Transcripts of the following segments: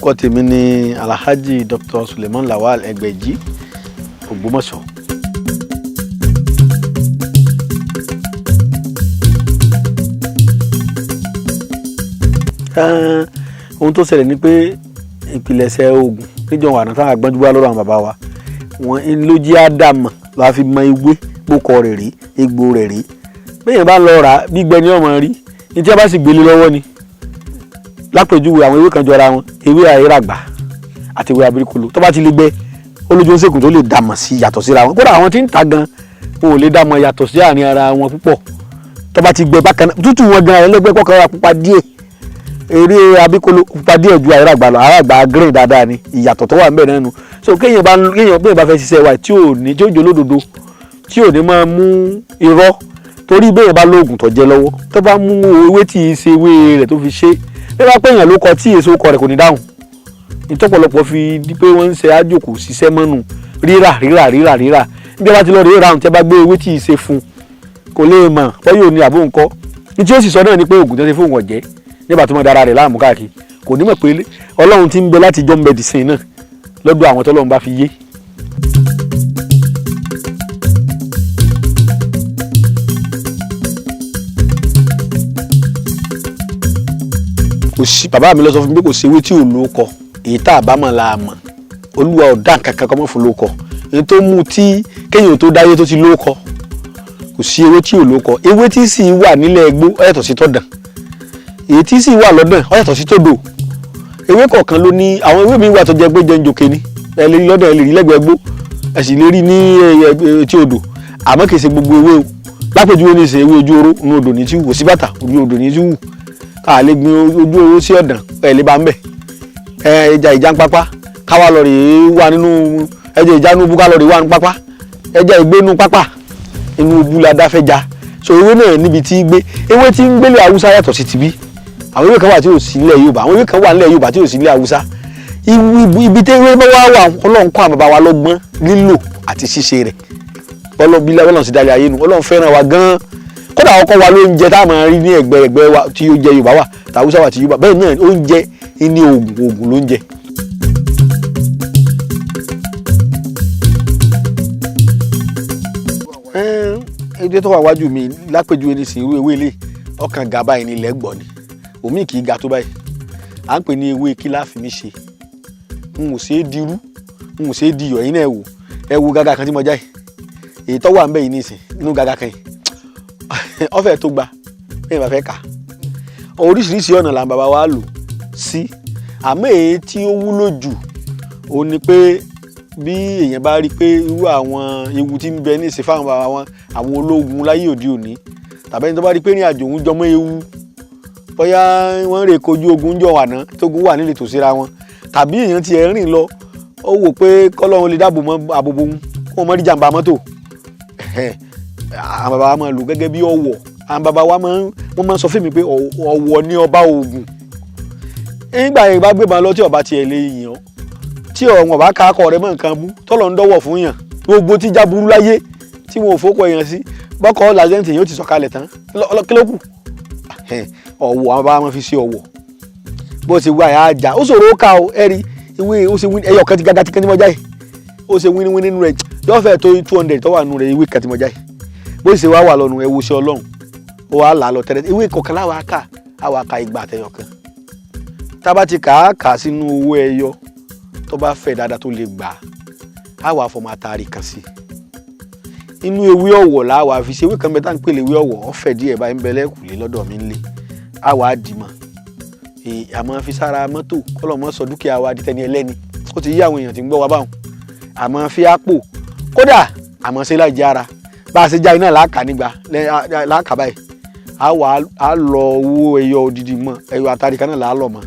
Orúkọ tèmi ni Alhaji Dr. Suleiman Lawal Ẹgbẹ̀jí, Ògbómọ̀ṣọ́. Ohun tó ṣẹlẹ̀ ni pé ìpilẹ̀ṣẹ̀ oògùn níjọ́ wà náà táwọn agbọ́njú wá lọ́dọ̀ àwọn bàbá wa, wọn ló jẹ́ àdàmọ̀ la fi mọ ewé pókọ rẹ̀ rí, egbò rẹ̀ rí. Bẹ́ẹ̀ yẹn bá lọ rà á, gbígbẹ ni ọmọ rí ní tí a bá sì gbélé lọ́wọ́ ni. Lápèjúwe, àwọn ewé kan jọra wọn, ewé àìràgbà àti ewé abirikolo, tó bá ti lè gbẹ, ó lójú oṣègùn tó lè dàmọ̀ sí yàtọ̀ síra wọn. Kódà àwọn tí ń ta gan, wọn ò lè dàmọ̀ yàtọ̀ sí àárín ara wọn púpọ̀. Tó bá ti gbẹ bákan náà, tútù wọn gan ẹlẹgbẹ́ kọ́kọ́ ra pupa díẹ̀, eré abikolo pupa díẹ̀ ju àìràgbà lọ. Àìràgbà green dáadáa ni. Ìyàtọ̀ tó wà ńbẹ̀ náà nu. So kéèyàn bá kéèyàn bẹ́ẹ̀ bá fẹ́ ṣiṣẹ́ wa tí ò ní, tí ó jẹ́ olódodo, tí ò ní máa mú irọ́, torí bẹ́ẹ̀ bá lóògùn tó jẹ lọ́wọ́, tó bá mú ewé tí ì ṣe ewé rẹ̀ tó fi ṣe, bí wọ́n bá pèèyàn ló kọ tí èso kọ rẹ̀, kò ní dáhùn. Ìtọ́pọ̀lọpọ̀ fi di pé wọ́n ń ṣe ájò kò ṣiṣẹ́ mọ́nu, rírà rírà rírà rírà. Bí wọ́n bá ti lọ rèé ráhùn, tí wọ́n bá gbé ewé tí ì ṣe fún, kò lè mọ̀ wọ́n yóò ní àbó nǹkan ní. Tí ó sì sọ náà ni pé oògùn tó ṣe fóun ọ̀jẹ́ nígbà tó mọ̀ dára rẹ̀ láàmú káàkiri, kò ní mọ̀ pé Ọlọ́run ti ń bẹ láti jọ́ ń bẹ dìsìn náà lọ́dọ̀ àwọn tọ́lọ́run bá fi yé. Kò sí, bàbá mi lọ sọ fún mi pé kò sí ewé tí ò lóko, èyí tá a bá mọ̀ la mọ̀. Olúwa ò dá nǹkan kan kọ́ mọ́ fún lóko, èyí tó mú tí kéèyàn tó dáyé tó ti lóko. Kò sí ewé tí ò lóko. Ewé tí sì wà nílẹ̀ ẹgbó ó yàtọ̀ sí tọ̀dàn, èyí tí sì wà lọ́dàn ó yàtọ̀ sí tòdò. Ewé kọ̀ọ̀kan ló ní àwọn ewé mi wà tó jẹ́ pé jẹ́njòkè ni. Ẹ lè rí lọ́dàn, ẹ lè rí lẹ́gbẹ̀ẹ́ gbó, ẹ sì lè rí ní etí odò, àmọ́ kì í ṣe gbogbo ewé o. Lápèjúwe ní ìsìn, ewé ojú oró inú odò ní tí wù, kò sí bàtà ojú odò ní tí wù. Ká lè gbin ojú oró sí ọ̀dàn, ẹ lè bá ń bẹ̀. Ẹ ẹja ìjà ń pápá káwa lọ rèé wà nínú ẹja ìjà inú bú, ká lọ rèé wà nínú pápá ẹja ìgbé inú pápá inú bú la dá fẹ́ ja. So ewé náà níbi tí gbé, ewé tí ń gbélé Haúsá yàtọ̀ sí tibí. Àwọn ewé kan wà tí ò sí ilẹ̀ Yorùbá, àwọn ewé kan wà nílẹ̀ Yorùbá tí ò sí ilẹ̀ Haúsá. Ibi tí ewé bá wà wà, Ọlọ́run kọ́ àwọn bàbá wa lọ́gbọ́n lílò àti ṣíṣe rẹ̀. Ọlọ́bílẹ̀ Ọlọ́run sì dalẹ̀ ayé nu. Ọlọ́run fẹ́ràn wa gan-an, kódà ọkọ wa ló ń jẹ tá a máa rí ní ẹ̀gbẹ́ ẹ̀gbẹ́ wa tí ó jẹ Yorùbá wà, tàwùsá wà, tí Yorùbá bẹ́ẹ̀ náà oúnjẹ ní oògùn, oògùn ló ń jẹ. Ewé tó wà wájú mi lápèjúwe ní sìn, irú ewé ilé ọkàn ga báyìí ní ilẹ̀ gbọ́ ni, omi kì í ga tó báyìí. À ń pè ní ewé kí láàfin mi ṣe, n ò ṣe é dirú, n ò ṣe é diyọ̀. Yín náà ẹ wò, ẹ wo gàgà kan tí mo já yìí, èyí tó wà ń bẹ yìí nísìn inú gàgà kan yìí, ọfẹ tó gba bẹ́ẹ̀ bá fẹ́ kà. Oríṣiríṣi ọ̀nà là ń bàbá wa lò sí, àmọ́ èyí tí ó wúlò jù ó ní pé bí èèyàn bá rí i pé irú àwọn ewu tí ń bẹ ní ìsìn fáwọn bàbá wọn, àwọn ológun láyé òde òní, tàbí ẹni tó bá rí i pé ní àjò òun jọmọ́ ewu, bóyá wọ́n rè kojú ogun jọ wà náà, tógun wà nílé tòsíra wọn, tàbí èèyàn ti ẹ̀ rìn lọ, ó wò pé kọ́lọ́run lè dáàbò mọ́ àbòbò òun kó wọn mọ́ rí jàǹbá mọ́tò, àwọn bàbá wa máa lò gẹ́gẹ́ bí ọ̀wọ̀. Àwọn bàbá wa máa ń wọ́n máa ń sọ fún mi pé ọ̀wọ̀ ni ọba oògùn. Nígbà yẹn bá gbébọn lọ, tí ọba tiẹ̀ lè yàn ọ́, tí ọ̀wọ̀n ọba ká akọ rẹ mọ́ nǹkan bú tọ́lọ̀ ń dọ́wọ̀ fún yàn, gbogbo tí já burú láyé tí wọn ò fọ́kọ èèyàn sí bọ́kọ̀ làzẹ́ǹtì yóò ti sọ̀kalẹ̀ tán, kí ló kù? Ọ̀wọ̀, àwọn bàbá wa máa fi ṣe ọ̀wọ̀. Bó ṣe wá yà á jà, ó ṣòro ó ká o. Ẹ rí ìwé, ó ṣe ẹyọ kan ti gàgà tí kan tí mo já yìí, ó ṣe wíníwíní nínú rẹ̀, yóò fẹ́ tó 200 tó wà nínú rẹ̀. Ìwé kan tí mo já yìí, bó ṣe wá wà lọ́nu, ẹ wo ṣe Ọlọ́run, ó wá là á lọ tẹ́lẹ̀. Ìwé kọ̀ọ̀kan láwa kà á wà ka igba àtẹyọ kan. Tá a bá ti kà á kà á sínú owó ẹyọ tó bá fẹ̀ dáadáa tó lè gbà á, wà fọmọ àtàrí kan sí inú ewé ọ̀wọ̀ làwà fi ṣe. Ewé kan bẹ tá à ń pè léwé ọ̀wọ̀, ọ̀fẹ́ díẹ̀ báyìí ń bẹ lẹ́kùlé lọ́dọ̀ mi ńlé, á wà á dì mọ́ àmọ́ fi sára mọ́tò kọ́lọ̀ mọ́ sọ dúkìá wa di tẹni ẹlẹ́ni. Ó ti yí àwọn èèyàn tí ń gbọ́ wa báwọn. Àmọ́ fi àpò, kódà àmọ́ ṣe láì jẹ́ ara bá a ṣe já iná làákà nígbà làákà báyìí, a wà á lọ owó ẹyọ odidi mọ, ẹyọ àtàrí kan náà là á lọ mọ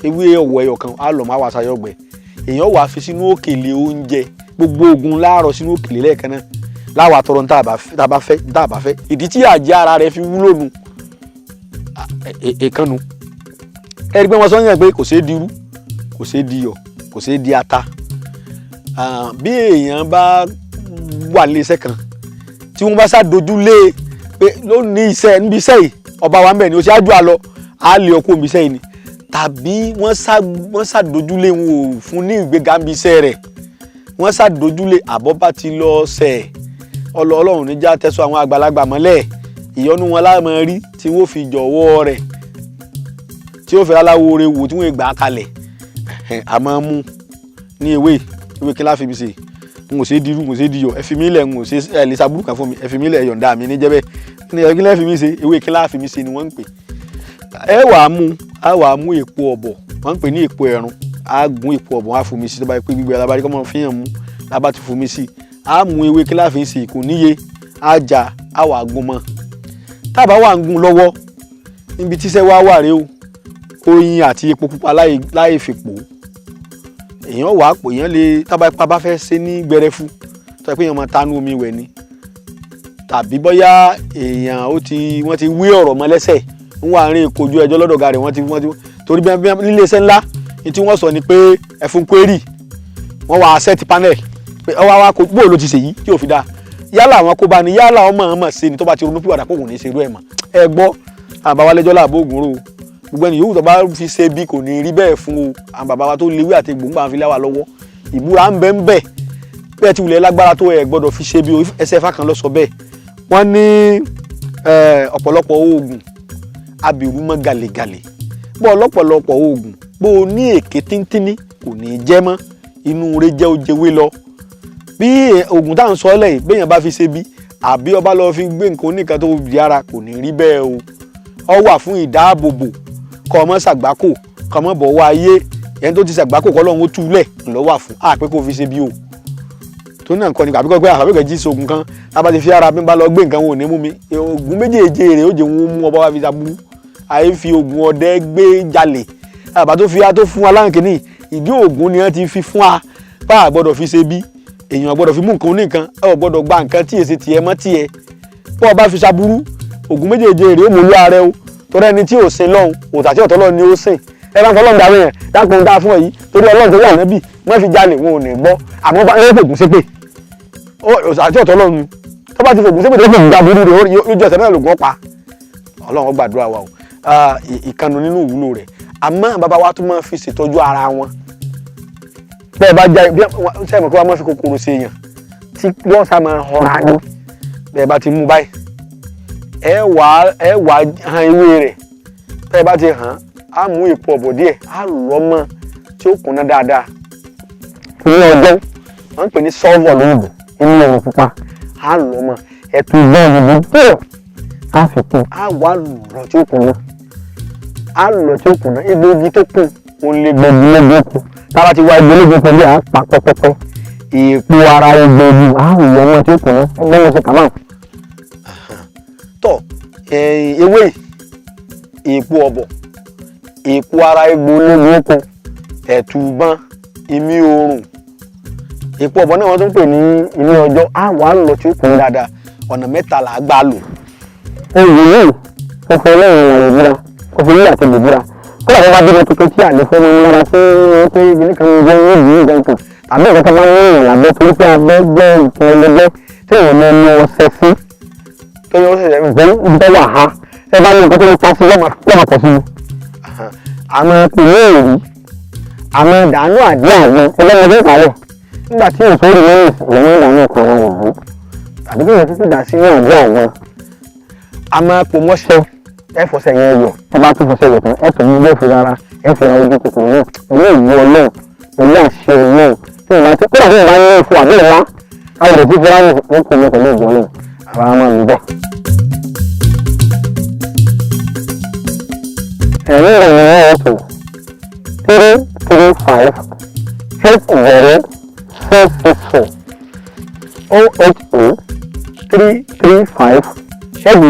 ewé ọ̀wọ̀ ẹyọ kan á lọ mọ àwọn àṣàyọgbẹ. Èèyàn wà á fi sínú òkèlè oúnjẹ, gbogbo oògùn láàárọ̀ sínú òkèlè lẹ́ẹ̀kan náà láwa tọrọ tá a bá fẹ́, tá a bá fẹ́. Ìdí tí àjẹ́ ara rẹ̀ fi wúlò nu èèkànnù. Ẹ rí i pé wọ́n sọ yẹn pé kò ṣeé dirú, kò ṣeé diyọ̀, kò ṣeé di ata. Bí èèyàn bá wà nílé iṣẹ́ kan tí wọ́n bá ṣàdojú lé pé ló ní iṣẹ́ níbi iṣẹ́ yìí, ọba wa ń bẹ̀ ni ó ṣe ájú àlọ́ á lé ọkọ níbi iṣẹ́ yìí ni. Tàbí wọ́n ṣàdójúlé, wọn ò fún ní ìgbéga ń bi iṣẹ́ rẹ̀, wọ́n ṣàdójúlé, àbọ̀ bá ti lọ ṣẹ̀ Ọlọ́run níjà tẹ̀sán àwọn àgbàlagbà mọ́lẹ̀, ìyọnu wọn láàmú rí tí wọ́n fi jọ̀wọ́ rẹ̀, tí ó fẹ́ aláwo re wò tí wọ́n gbà á kalẹ̀. Àmọ́ mú ní ewé ewé kí láfi mi ṣe, n ò ṣe dirú, n ò ṣe diyọ̀, ẹ fi mí lẹ̀, n ò ṣe ẹ lè ṣàbúrú kan fún mi, ẹ fi mí lẹ̀, yọ̀ǹda mi ní jẹ́bẹ́ ní ẹ kí lẹ́ fi mí ṣe, ewé kí láfi mi ṣe ni wọ́n ń pè. Ẹ wàá mú, á wàá mú èpo ọ̀bọ̀, wọ́n ń pè ní èpo ẹ̀rùn, á gún èpo ọ̀bọ̀, á fomi sí, tó bá yẹ pé gbígbẹ alábàárí kọ́ mọ́ fihàn mú lábá ti fomi sí, á mú ewé kí láfi ṣe, kò níye, á jà, á wàá gún mọ́. Tábà wà ń gún lọ́wọ́ níbi tíṣẹ́ wá wà rèé o, oyin àti epo pupa láì fipò èèyàn wà á pò, èèyàn lè tábà ipa bá fẹ́ ṣe ní gbẹrẹfu, tó yẹ pé èèyàn máa tanú omi wẹ̀ ni, tàbí bóyá èèyàn ó ti wọ́n ti wí ọ̀rọ̀ mọ́ lẹ́sẹ̀ ń wà rìn kojú ẹjọ́ lọ́dọ̀ ọ̀gá rẹ̀, wọ́n ti torí bí nílé iṣẹ́ ńlá ní tí wọ́n sọ ni pé ẹ fún query, wọ́n wá set panel pé ọwọ́ wa kò bóò ló ti ṣèyí tí ò fi dáa, yálà àwọn kó bá ní, yálà ọmọ ọmọ ṣe ni, tó bá ti ronú pìwàdà kó kò ní í ṣerú ẹ̀ mọ́. Ẹ gbọ́, àwọn bàbá wa lẹ́jọ́ làbó ògùn rò, gbogbo ẹni yòówù tó bá fi ṣe bí kò ní rí bẹ́ẹ̀ fún o. Àwọn bàbá wa tó léwé àti gbòǹgbà fi láwa lọ́wọ́, ìbúra ń bẹ ń bẹ bẹ́ẹ̀ tí wulẹ̀ lágbára tó, ẹ gbọ́dọ̀ fi ṣe bí ẹsẹ̀ ẹ̀fà kan lọ sọ bẹ́ẹ̀. Wọ́n ní ọ̀pọ̀lọpọ̀ oògùn abìrú mọ́ gàlégàlé bọ́, ọlọ́pọ̀lọpọ̀ oògùn bó o ní èké tíntínní kò ní í jẹ́ mọ́, inú rẹ jẹ́ ó jẹwé lọ. Bí oògùn tá à ń sọ lẹ́yìn béèyàn bá fi ṣe bí àbí ọba lọ fi gbé nǹkan oníkan tó di ara, kò ní rí bẹ́ẹ̀ o. Ọ wà fún ìdáàbòbò, kọ́ ọmọ ṣàgbákò, kọ́ ọmọ bọ̀ wá ayé ẹni tó ti ṣàgbákò, kọ́ lọ́hún ó túlẹ̀ ńlọ wà fún àpé kó fi ṣe bí o tó náà nǹkan ni, àbíkọ́ pé àbíkọ́ jí sógun kan tábà ti fi ara mi bá lọ gbé nǹkan, wọn ò ní mú mi. Oògùn méjèèjì rè ó jẹ́ wọn mú ọba wa fi ṣàbúrú, àyè fi oògùn ọdẹ gbé jalè, àbá tó fi á tó fún wa láǹkìní ìdí oògùn ni wọ́n ti fi fún wa bá a gbọ́dọ̀ fi ṣe bí èèyàn gbọ́dọ̀ fi mú nǹkan oníkan, ẹ ò gbọ́dọ̀ gba nǹkan tí èsì tiẹ̀ mọ́ tiẹ̀ bọ́ ọ bá fi ṣàbúrú, oògùn méjèèjì rè ó mú olú ààrẹ o, torí ẹni tí ò sin lọ́hùn òtà tí ọ̀tọ̀ lọ́hùn ni ó sìn. Ẹ bá ń fọlọ́run darí yẹn dákun ń dá fún ẹ yìí, torí Ọlọ́run tó wà níbí wọ́n fi jalè, wọn ò ní gbọ́, àmọ́ bá ẹ fògùn ṣépè òtà tí ọ̀tọ̀ lọ́hùn ni, tó bá ti fògùn ṣépè tó fògùn dábúrú rẹ̀ lójú ẹsẹ̀ náà lògùn ọ̀pá. Ọlọ́run gbàdúrà wa o. Ìkànnì nínú ìwúlò rẹ̀, àmọ́ bàbá wa tún máa fi ṣètọ́jú ara wọn bẹ́ẹ̀ bá já bí sẹ́yìn mọ̀ kí wọ́n máa fi kòkòrò ṣe èèyàn tí yóò sá máa họra ní bẹ́ẹ̀ bá ti mú báyìí, ẹ wà hàn ewé rẹ̀, bẹ́ẹ̀ bá ti hàn á mú èpo ọ̀bọ̀ díẹ̀, á lọ́ mọ́ tí ó kúnná dáadáa ní ọjọ́, wọ́n ń pè ní sọ́ọ̀vọ̀ lóògùn inú ọ̀run pupa, á lọ́ mọ́ ẹ̀tù bọ́ọ̀lù díẹ̀, á fi kún, á wà lọ́ tí ó kúnná, á lọ́ tí ó kúnná. Egbòogi tó kún òun lè gbẹ̀gbẹ̀ lẹ́gbẹ̀ẹ́ kù, tába ti wá egbòogi pẹ̀lú à ń pa pẹ́pẹ́pẹ́ èèpo ara egbòogi, á lọ́ mọ́ tí ó kúnná ẹgbẹ́ wọn ti kà máa. Tọ ewé èèpo ọ̀bọ̀, èèpo ara egbò ológun oko, ẹ̀tùbọ́n, ìmí oòrùn, èèpo ọ̀bọ̀ náà wọ́n tún pè ní ìmí ọjọ́, á wà á lọ tí ó kún dáadáa. Ọ̀nà mẹ́ta là á gbà lò. Oyè yìí kò fẹ́ lẹ́yìn ìrìn ìbúra, kò fi nígbà tó lè búra, kódà wọ́n bá bímọ tuntun tí àlè fẹ́ mọ́ lára pé pé ibi kan jẹ́ níbi nǹkan kan tàbí nǹkan kan máa ń rìn lábẹ́, torí pé abẹ́ jẹ́ nǹkan ẹlẹgbẹ́ tí èèyàn máa mú ọṣẹ sí tó yẹ ó ṣẹ̀ṣẹ̀ ìgbẹ́ ibi tó wà á ẹ bá ní nǹkan tó ń pa sí lọ́mọ lọ́mọ pọ̀ sí i. Àmọ́ Pè ní èrí àmọ́ dànù àdí àgbọn ọlọ́mọdé ìpàlẹ̀ nígbà tí ìṣòro lẹ́yìn ìlẹ́yìn ìdààmú ọkàn wọn wò ó tàbí kí èèyàn títí dà sí ní àdí àgbọn. Àmọ́ pò mọ́ṣẹ́, ẹ fọṣẹ yẹn yọ, Tó bá tún fọṣẹ yọ̀ tán, ẹ tún ní ilé ìfura ara ẹ fi ra ojú kòkòrò náà pẹ̀lú ìwú Ọlọ́run, pẹ̀lú àṣẹ Ọlọ́run tí ìwà tí kódà tí ìwà ní ìfọ àbí ìwà àwọn ìrètí fúnra ní wọn kò ní pẹ̀lú ìwú Ọlọ́run àwa máa lò bẹ́ẹ̀. Ẹ̀rí ìròyìn náà tó 335 80664,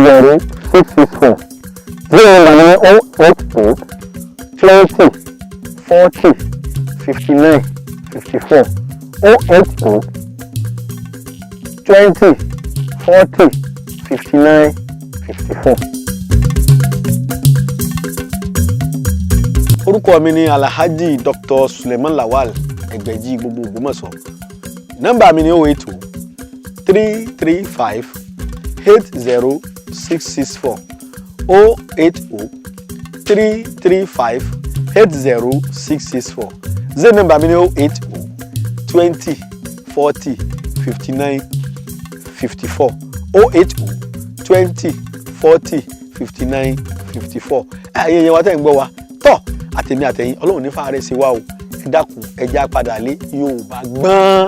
08033580664. Zero number ni 080 20 40 59 54, 080 20 40 59 54. Orúkọ mi ni Alhaji Dr. Suleiman Lawal Ẹgbẹ̀jì gbogbo Ògbómọ̀ṣọ́. Nọ́mbà mi ni 08033580664, 080 335. 80664. Zenith number mi ní 080 20 40 59 54, 080 20 40 59 54. Ẹ̀yin yẹn wa tẹ́ ń gbọ́ wa tọ́, àtẹ̀mí àtẹ̀yìn, Ọlọ́run ní fàárẹ̀ sí wa o. Ẹ dákun, ẹ já padà lé Yorùbá gbọ́n.